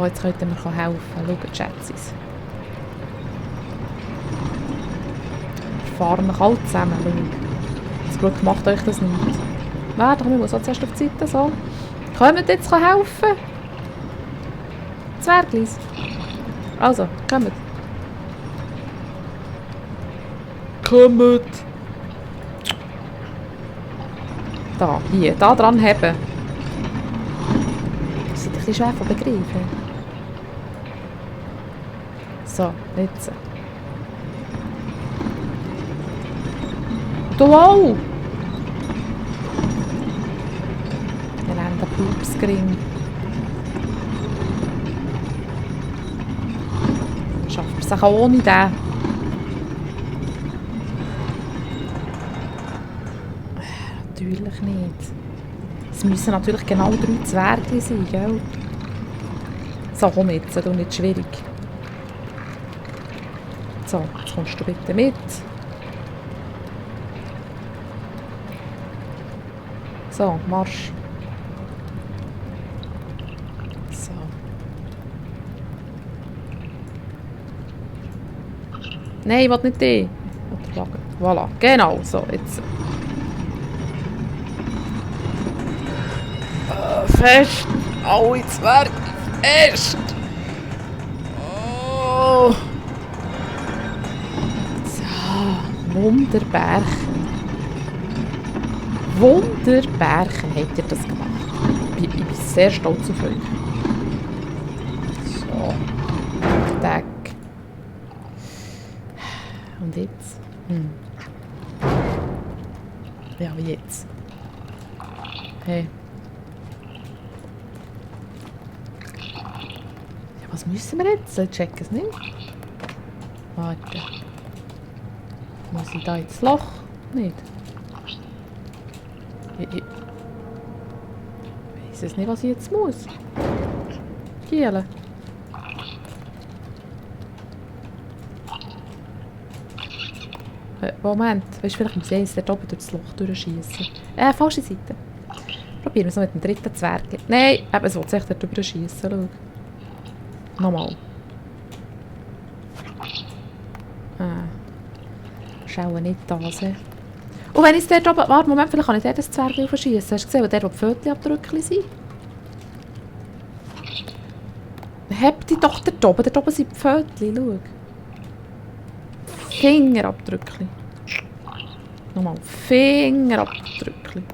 So, jetzt könnt ihr mir helfen. Schaut, Schätzis. Wir fahren noch alle zusammen. Schaut. Das Glück macht euch das nicht. Warte, ich muss auch zuerst auf die Seite. So. Könnt ihr jetzt helfen? Zwerglis. Also, kommt. Kommt. Da, hier, da dran haben. Das ist ein bisschen schwer zu begreifen. So, jetzt. Du auch! Elender Pupsgring. Schafft er sich auch ohne den? Natürlich nicht. Es müssen natürlich genau 3 Zwerge sein, gell? So, komm jetzt, du nicht schwierig. So, jetzt kommst du bitte mit. So, Marsch. So. Nein, ich will nicht den. Voilà, genau, so, jetzt. Fest! Alle Zwerge! Fest! Oh! So, Wunderbärchen. Wunderbärchen habt ihr das gemacht. Ich bin sehr stolz auf euch. So. Tag. Und jetzt? Ja, wie jetzt? Hey. Was müssen wir jetzt? Ich check es nicht. Warte. Muss ich da ins Loch? Nicht. Ich weiss es nicht, was ich jetzt muss. Gielen. Moment. Weißt du, vielleicht muss ich eins dort oben durch das Loch durchschießen. Falsche Seite. Probieren wir es noch mit dem dritten Zwerg. Nein, eben so. Jetzt dort drüber schießen. Schau. Nochmal. Schauen nicht da sein. Und wenn ich dort oben... Warte, Moment, vielleicht kann ich dort das Zwerg verschießen. Hast du gesehen, wo dort, wo die Pfötchen-Abdrückchen sind? Habt ihr doch dort oben. Dort oben sind die Pfötchen, schau. Fingerabdrückchen. Nochmal. Fingerabdrückchen.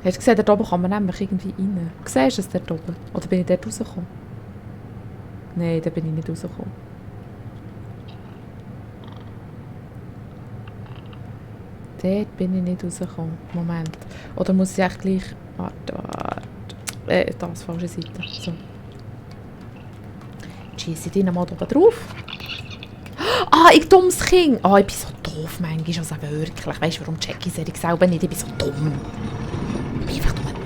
Hast du gesehen, dort oben kann man nämlich irgendwie rein. Siehst du es dort oben? Oder bin ich dort rausgekommen? Nein, da bin ich nicht rausgekommen. Dort bin ich nicht rausgekommen. Moment. Oder muss ich echt gleich... Warte. Da ist die falsche Seite. So. Schieße ich den mal oben drauf. Ah, ich dummes Kind! Ah, ich bin so doof manchmal. Also wirklich. Weißt du, warum check ich es selber nicht? Ich bin so dumm. Ich bin einfach nur dumm.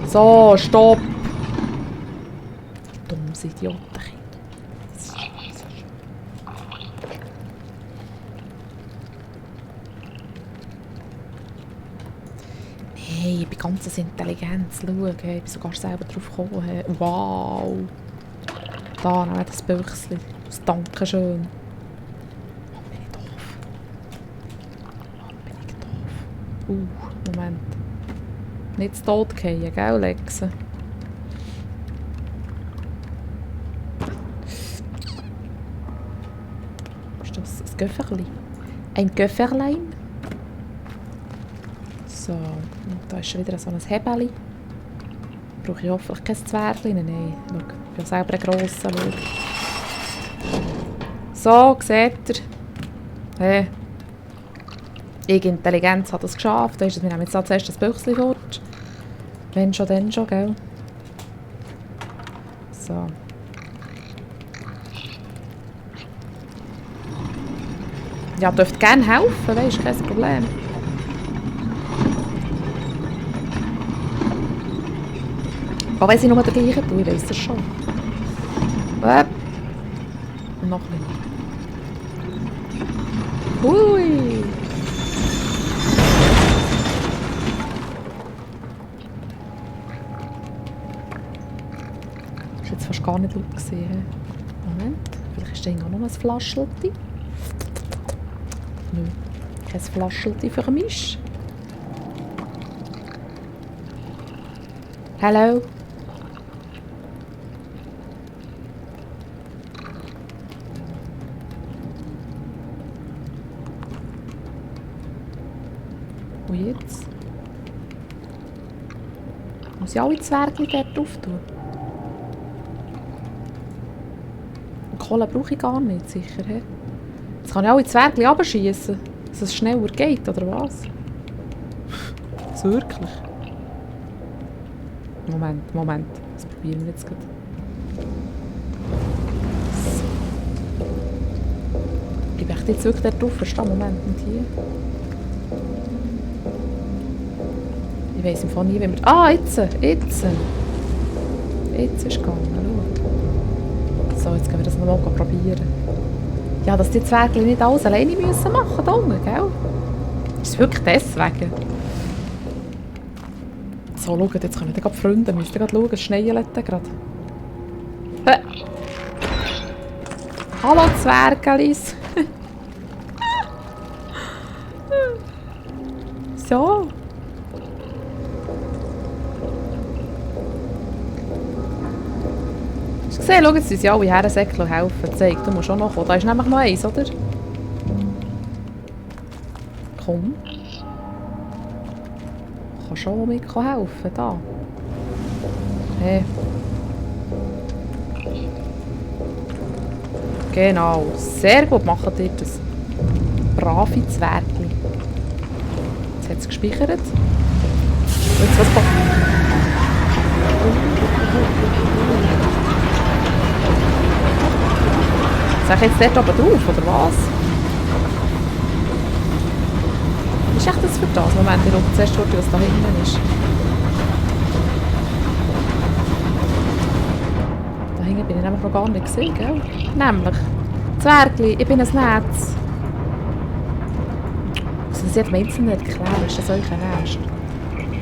So, stopp! Dummes Idiotenkind. Hey, ich bin ganz Intelligenz. Schau, ich bin sogar selber drauf gekommen. Hey. Wow! Da, noch das Büchschen. Das Dankeschön. Mann, bin ich doof. Mann, bin ich doof. Moment. Nicht zu Tod fallen, gell, Lexe? Ist das ein Göfferli? Ein Göfferlein? So, und da ist schon wieder so ein Hebeli. Brauche ich hoffentlich kein Zwergchen? Nein, schau, ich bin selber ein grosser. So, seht ihr? Hey. Ich Intelligenz hat das geschafft. Wir nehmen jetzt zuerst das Büchschen fort. Wenn schon, dann schon, gell? So. Ja, dürft gerne helfen, weißt du, kein Problem. Auch wenn sie nur den gleichen tun, ich weiss das schon. Noch nicht. Hui! gar nicht laut gesehen. Moment, vielleicht ist da auch noch ein Flaschelti. Nö, kein Flaschelti für mich. Hallo? Und jetzt? Muss ich alle Zwerge dort drauf tun? Kohle brauche ich gar nicht, sicher. He? Jetzt kann ich alle Zwerge abschießen, dass es schneller geht, oder was? Das wirklich? Moment. Das probieren wir jetzt gerade. So. Ich möchte jetzt wirklich dort drauf verstehen. Moment, und hier. Ich weiss im Fall nie, wie wir... Ah, jetzt! Jetzt ist es gegangen. So, jetzt gehen wir das nochmal probieren. Ja, dass die Zwerge nicht alles alleine müssen machen da unten, gell? Ist es wirklich deswegen? So, schaut, jetzt kommen gerade Freunde. Müsst ihr gerade schauen, es schneit gerade. Hallo Zwergelis! So. Hast du gesehen? Schau, jetzt sind alle Herrensäckler helfen. Zeig, du musst auch noch kommen. Da ist nämlich noch eins, oder? Komm. Du kannst schon mit helfen, da. Hey. Genau. Sehr gut machen ihr das. Brave Zwergli. Jetzt hat es gespeichert. Und jetzt was passiert? Sag ich jetzt dort oben drauf, oder was? Ist echt das für das? Moment, ich schaue zuerst, was da hinten ist. Da hinten bin ich nämlich noch gar nicht gesehen, gell? Nämlich, Zwergli, ich bin ein Netz. Also das jetzt Menschen nicht erklären, ist das euch ernst?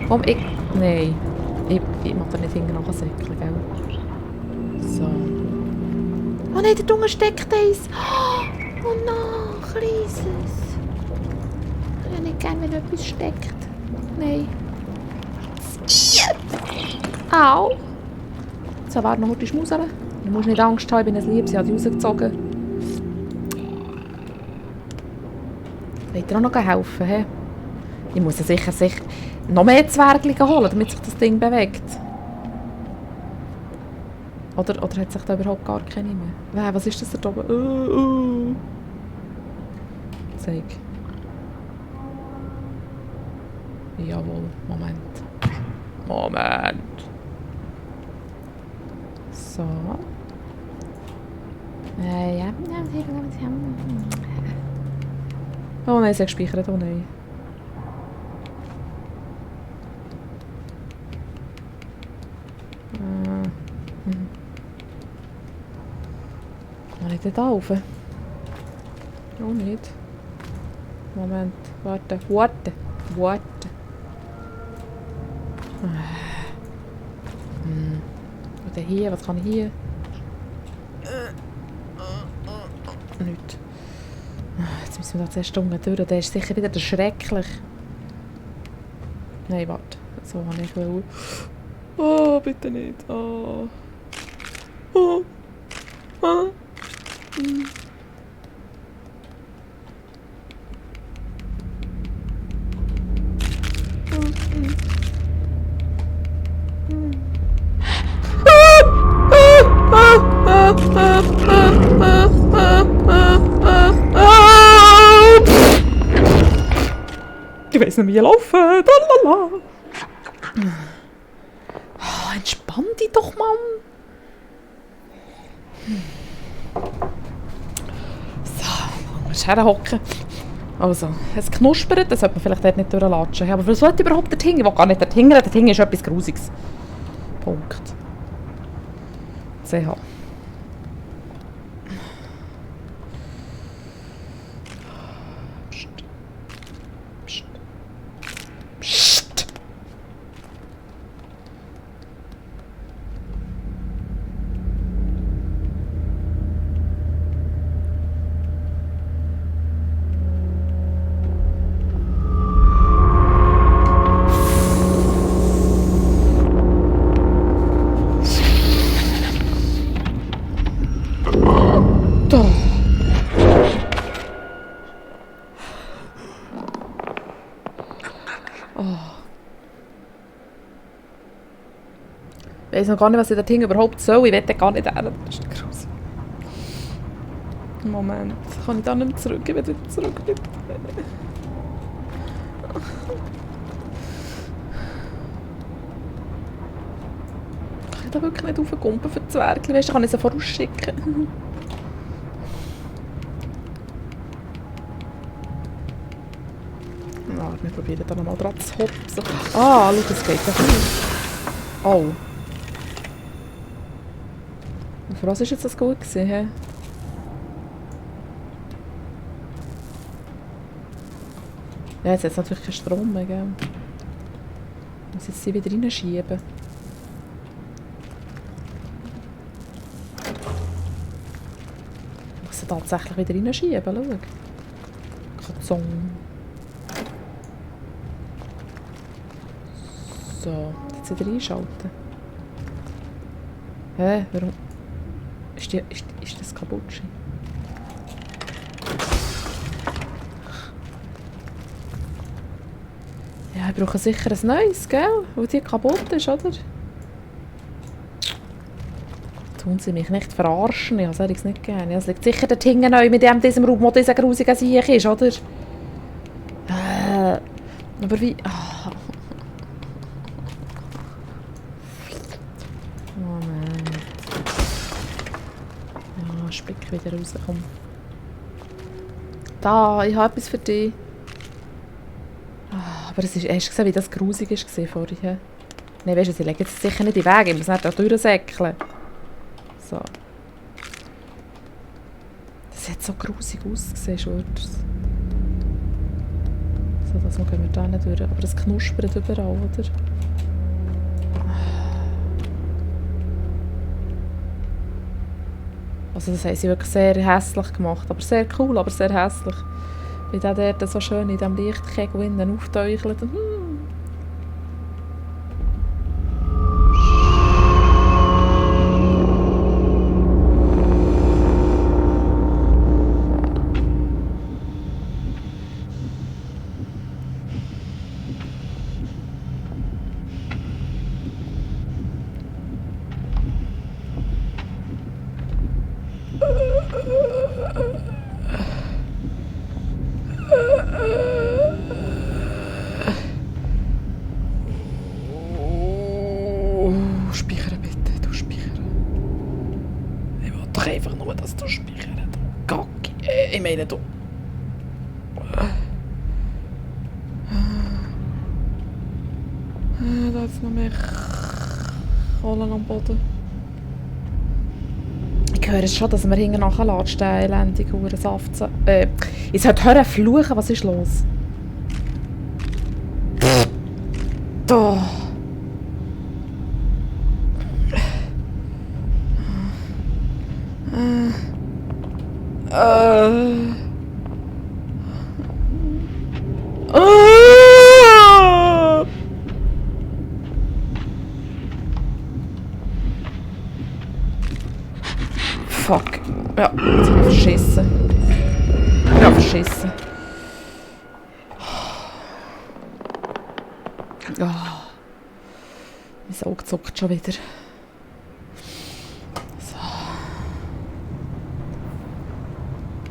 Komm, ich... Nein. Ich mag da nicht hinten nachsäckeln, gell? So. Oh nein, da unten steckt eins. Oh nein, kleines. Ich habe nicht gerne, wenn etwas steckt. Nein. Au. So, warte noch, die Schmusel. Du musst nicht Angst haben, ich bin ein Lieb, sie hat dich rausgezogen. Wollt ihr auch noch helfen? He? Ich muss sicher noch mehr Zwergli holen, damit sich das Ding bewegt. Oder hat sich da überhaupt gar keine mehr? Was ist das da oben? Zeig. Jawohl, Moment. So. Ja. Oh nein, sie hat gespeichert, oh nein. Kann ich denn da rauf? Auch nicht. Moment, warte. Oder hier, was kann ich hier? Nicht. Jetzt müssen wir da 10 Stunden durch. Der ist sicher wieder schrecklich. Nein, warte. So habe ich will. Oh, bitte nicht. Oh. Ich weiss nicht, wie ich laufe. Dalala. Oh, entspann dich doch, Mann. So, musst herhocken. Also, es knuspert, das sollte man vielleicht dort nicht durchlatschen. Aber was sollte überhaupt dort hingen? Ich will gar nicht dort hingen. Dort hingen ist etwas Grusiges. Punkt. CH. Ich weiß noch gar nicht, was ich dort überhaupt soll. Ich will gar nicht her. Das ist gruselig. Moment. Kann ich da nicht mehr zurück? Ich will wieder zurück. Bitte. Kann ich da wirklich nicht raufkumpen für die Zwerge? Weißt du, kann ich sie vorausschicken. Ja, wir probieren da nochmal dran zu hopsen. Ah, schau, das geht ja nicht. Oh. Und für was war jetzt das gut gewesen? He? Ja, jetzt hat es natürlich keinen Strom mehr, gell? Ich muss jetzt sie wieder reinschieben. Ich muss sie tatsächlich wieder reinschieben, schau. Katzong. So, jetzt wieder einschalten. Hä? Warum? Ist das kaputt? Ja, ich brauche sicher ein neues, gell? Weil die kaputt ist, oder? Tun sie mich nicht verarschen? Ja, soll ich es nicht gerne. Ja, es liegt sicher dort hinten neu mit diesem Raum, wo dieser grusige Sieg ist, oder? Aber wie... Oh. Moment. Ja, Spick wieder raus, komm. Da, ich habe etwas für dich. Aber es ist, hast du gesehen, wie das grusig war vorhin? Nein, weißt du, sie legen es sicher nicht in den Weg, ich muss nicht da durchsäckeln. So. Das hat so grusig ausgesehen, schwör's. So, das gehen wir da nicht durch. Aber das knuspert überall, oder? Also das haben sie wirklich sehr hässlich gemacht. Aber sehr cool, aber sehr hässlich. Wie der dort so schön in diesem Lichtkegel innen aufteuchelt. Speichern bitte, du speichern. Ich will doch einfach nur, dass du speichern. Gacki. Ich meine, du. Da ist noch mehr Kohlen am Boden. Ich höre es schon, dass man hinten nachlatscht, den elendigen Hurensaft. Ich sollte hören fluchen, was ist los? Da. Fuck. Ja, jetzt habe ich verschissen. Ja, verschissen. Oh. Mein Auge zuckt schon wieder.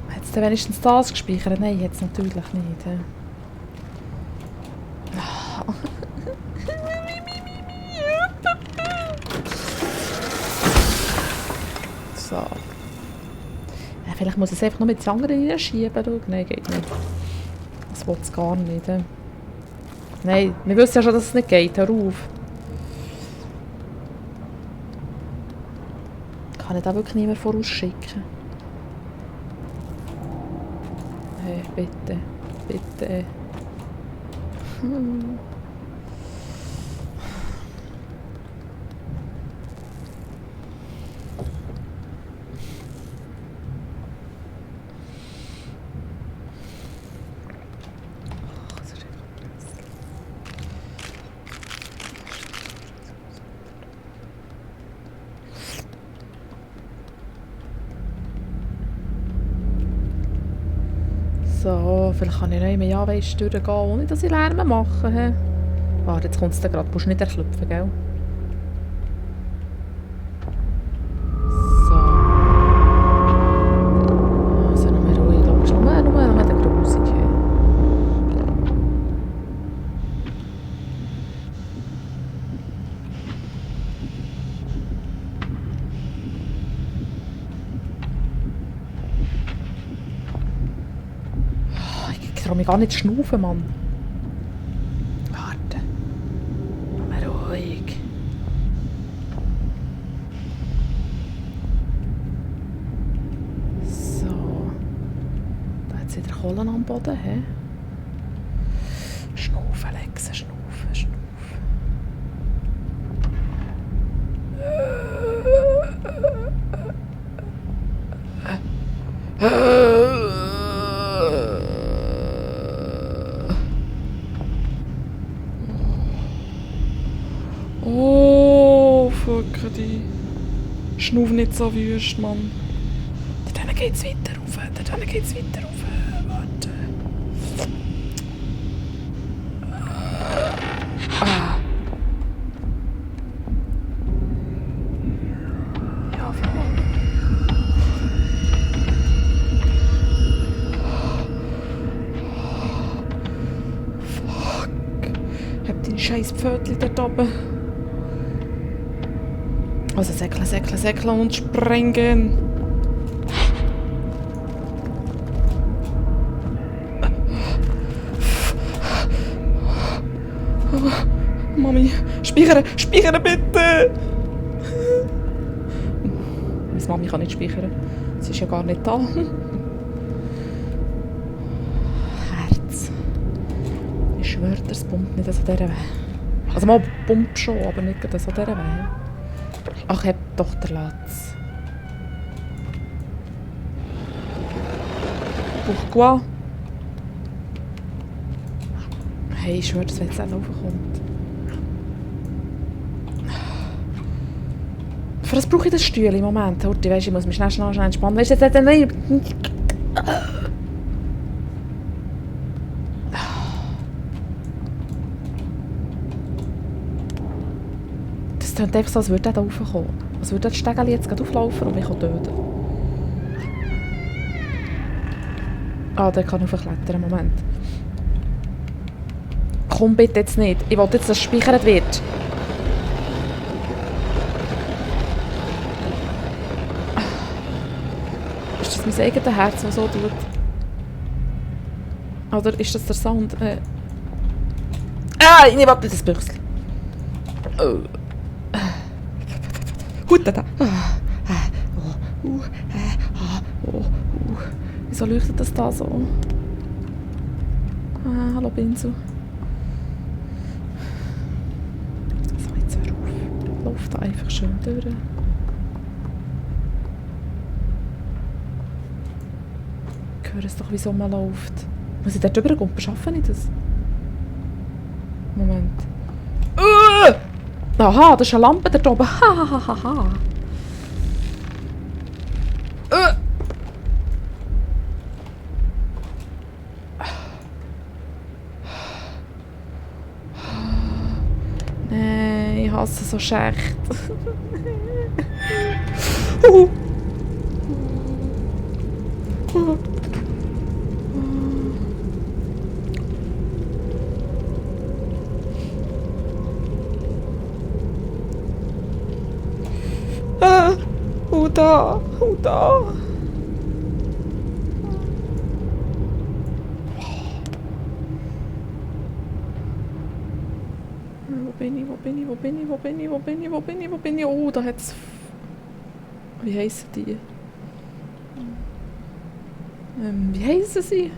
Hat wenigstens das gespeichert? Nein, jetzt natürlich nicht. So. Ja, vielleicht muss ich es einfach nur mit den anderen reinschieben. Nein, geht nicht. Das will es gar nicht. Nein, wir wissen ja schon, dass es nicht geht. Hör auf. Kann ich da wirklich niemand vorausschicken? Hey, bitte. Bitte. So, vielleicht kann ich noch immer ja durchgehen, ohne dass ich Lärm mache. Warte, jetzt kommt es da gerade. Du musst nicht erklopfen, gell? traue mich gar nicht zu schnaufen, Mann. Warte. Mal ruhig. So. Da hat es wieder Kohlen am Boden, hä? Schnaufen, Alexa, schnaufen, schnaufen. Oh, fuck die. Schnuff nicht so wüst, Mann. Dort geht's weiter rauf. Dort geht's weiter rauf. Warte. Ah. Ja, voll. Fuck. Hab deine scheiß Pfötchen dort oben. Also säckeln und sprengen. Mami, speichern bitte! Meine Mami kann nicht speichern. Sie ist ja gar nicht da. Herz. Ich schwöre dir, es pumpt nicht so dieser Weg. Also mal pumpt schon, aber nicht so dieser Weg. Ach, hab doch den Latz. Pourquoi? Hey, ich schwöre, dass wenn es auch raufkommt. Für das brauche ich das Stühle im Moment. Horti, weisst, ich muss mich schnell entspannen. Weisst du, jetzt nicht... Das klingt einfach so, als würde er da raufkommen. Als würde das Stegeli jetzt gerade auflaufen und mich töten. Ah, der kann aufklettern. Moment. Komm bitte jetzt nicht. Ich will jetzt, dass es gespeichert wird. Ist das mein eigenes Herz, das so tut? Oder ist das der Sound? Ah, ich nehme ab das Büchsel. Gut, da. Wieso leuchtet das da so? Ah, hallo Pinsel. So, jetzt hör auf. Lauf da einfach schön durch. Ich höre es doch, wieso man läuft. Muss ich dort drüber gehen? Beschaffen ich das? Moment. Aha, das ist eine Lampe da oben. Ha. Nein, ich hasse so Schächte. Da. Wo bin ich? Oh, da hat's... Wie heissen die? Wie heissen sie?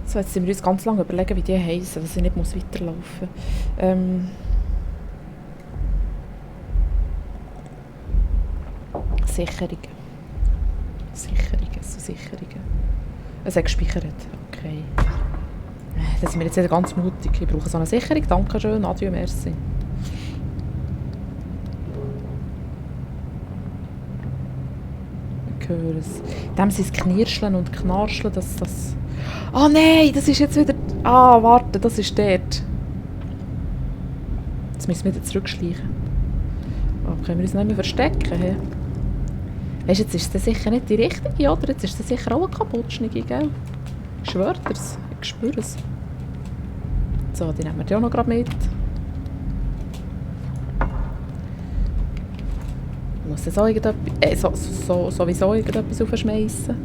So, jetzt müssen wir uns ganz lange überlegen, wie die heissen, dass ich nicht weiterlaufen muss. Sicherungen. Es hat gespeichert. Okay. Da sind wir jetzt wieder ganz mutig. Ich brauche so eine Sicherung. Dankeschön. Adieu, merci. Ich höre es. Dem sind es Knirscheln und Knarscheln, dass das... Ah, nein! Das ist jetzt wieder... Ah, warte, das ist dort. Jetzt müssen wir wieder zurückschleichen. Oh, können wir uns nicht mehr verstecken? He? Weisst du, jetzt ist das sicher nicht die richtige, oder? Jetzt ist das sicher auch eine Kaputtschnige, gell? Ich schwöre dir's. Ich spüre es. So, die nehmen wir auch noch gerade mit. Ich muss jetzt auch sowieso irgendetwas aufschmeissen.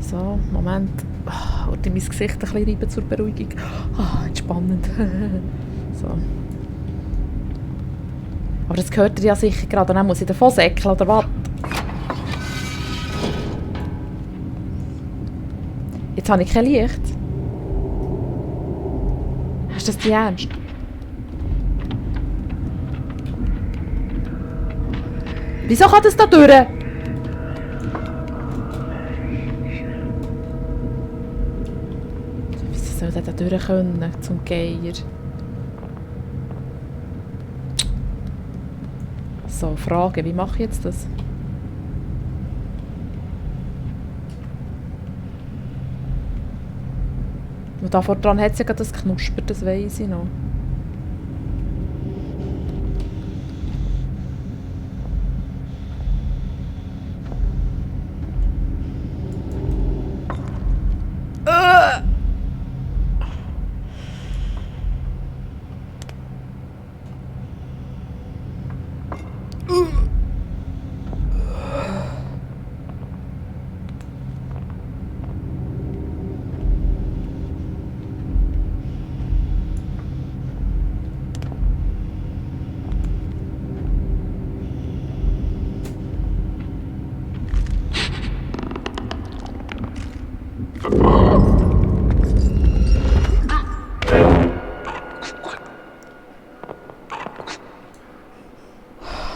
So, Moment. Und mein Gesicht ein bisschen reiben zur Beruhigung. Entspannend. So. Aber das gehört dir ja sicher gerade. Dann muss ich davon säckeln, oder was? Jetzt habe ich kein Licht. Hast du das ernst? Wieso kann das da durch? Wieso soll der da durch können, zum Geier? So, Frage, wie mache ich jetzt das? Und da vor dran hat es ja gerade das Knusper, das weiss ich noch.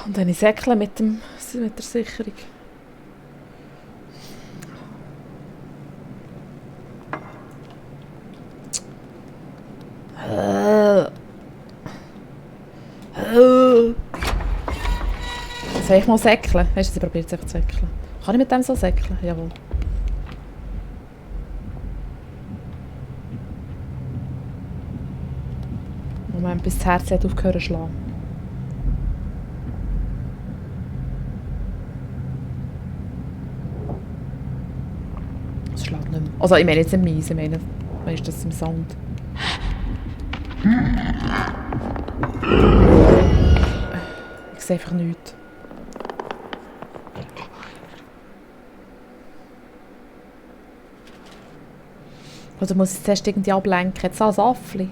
Und dann ich säckle mit der Sicherung. Soll ich mal säckeln? Weißt du, ich probiere jetzt einfach zu säckeln. Kann ich mit dem so säckeln? Jawohl. Moment, bis das Herz hat aufgehört zu schlagen. Es schlägt nicht mehr. Also ich meine jetzt nicht meins, ich meine, weißt du, das im Sound. Ich sehe einfach nichts. Oder muss ich zuerst irgendwie ablenken? Jetzt als Affli.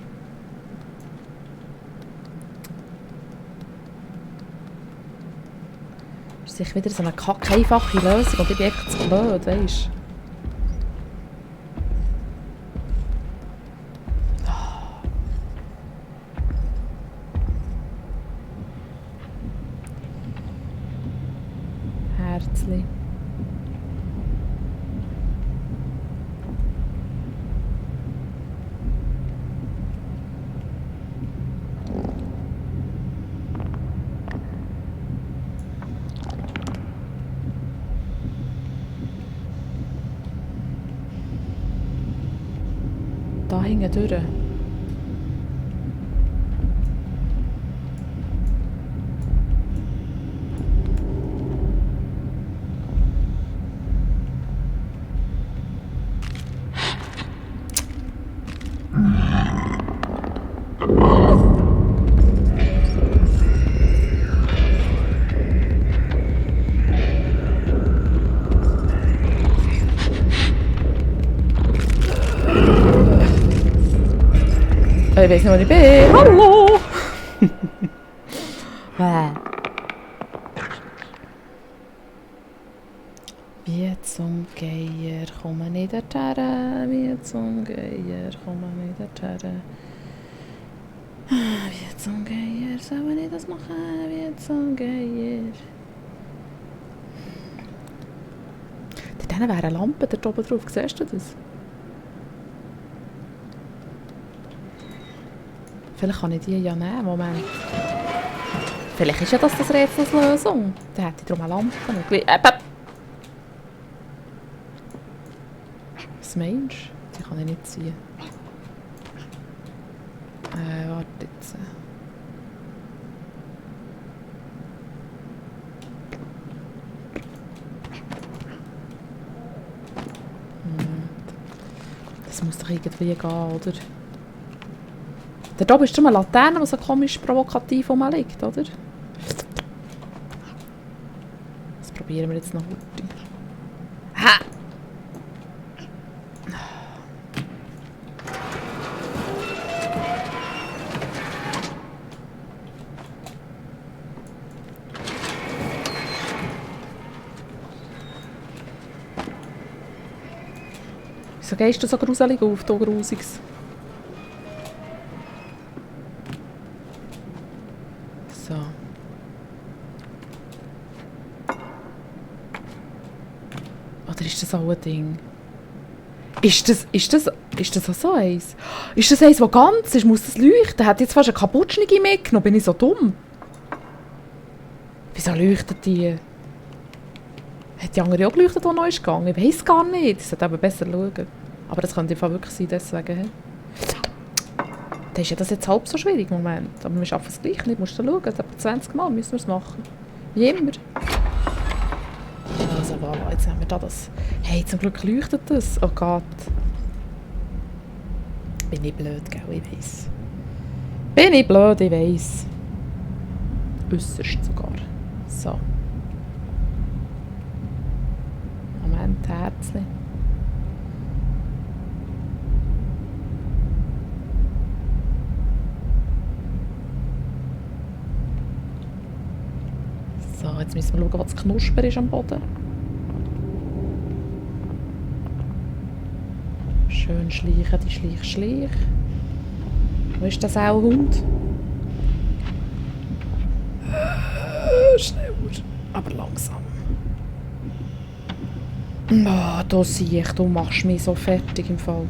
Das ist sicher wieder so eine einfache Lösung. Und ich bin einfach zu blöd, weißt du? Herzli. Da hinten durch. Ich weiß nicht, wo ich bin. Hallo! Wie zum Geier komme ich dorthin? Wie zum Geier komme ich dorthin? Wie zum Geier soll ich das machen? Wie zum Geier? Da wäre eine Lampe da oben drauf. Siehst du das? Vielleicht kann ich die ja nehmen. Moment. Vielleicht ist ja das Rätsels Lösung. Dann hätte ich darum eine Lampe. Was meinst du? Die kann ich nicht ziehen. Warte jetzt. Das muss doch irgendwie gehen, oder? Da oben ist schon eine Laterne, die so komisch provokativ rumliegt, oder? Das probieren wir jetzt noch heute. Ha! Wieso gehst du so gruselig auf, du Grusiges? So. Oder ist das auch ein Ding? Ist das auch so eins? Ist das eins, das ganz ist? Muss das leuchten? Hat jetzt fast eine Kaputschnige mitgenommen? Bin ich so dumm? Wieso leuchtet die? Hat die andere auch geleuchtet, die neu ist gegangen? Ich weiss gar nicht. Ich sollte aber besser schauen. Aber das könnte einfach wirklich sein, deswegen. Dann ist ja das jetzt halb so schwierig im Moment. Aber wir schaffen es gleich nicht. Musst du schauen. Etwa 20 Mal müssen wir es machen. Wie immer. Also voilà, jetzt haben wir da das. Hey, zum Glück leuchtet das. Oh Gott. Bin ich blöd, gell? Ich weiss. Bin ich blöd, ich weiss. Äusserst sogar. So. Moment, Herzchen. So, jetzt müssen wir schauen, was das Knusper ist am Boden. Schön schleichen, die Schleich. Wo ist der Sauhund? Schneller, aber langsam. Oh, da sehe ich, du machst mich so fertig im Fall.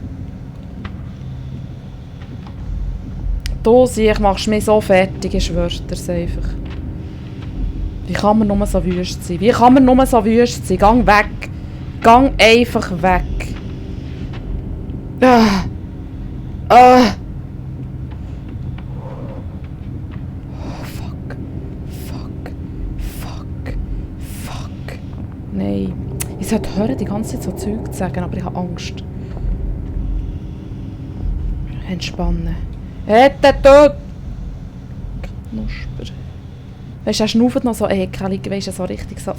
Da sehe ich, machst mich so fertig, ich schwöre dir's einfach. Wie kann man nur so wüst sein? Wie kann man nur so wüst sein? Gang weg! Gang einfach weg! Ah! Ah! Oh, fuck. Fuck. Fuck. Fuck. Nein. Ich sollte hören, die ganze Zeit so Zeug zu sagen, aber ich habe Angst. Entspannen. Hätte tot! Knusper. Weißt du, er schnauft noch so ekelig, weißt du, so richtig so...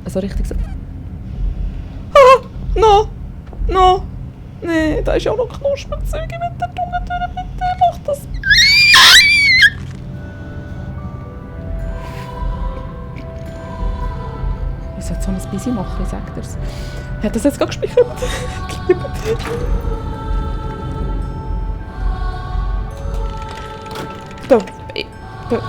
So richtig so... Ah! No! No! Nee, da ist ja auch noch Knusperzeug mit der Zunge durch, bitte, mach das! Ich sollte so ein bisschen machen, ich sag dir's. Hat das jetzt gerade gespeichert? Ich liebe dich. Da... Da...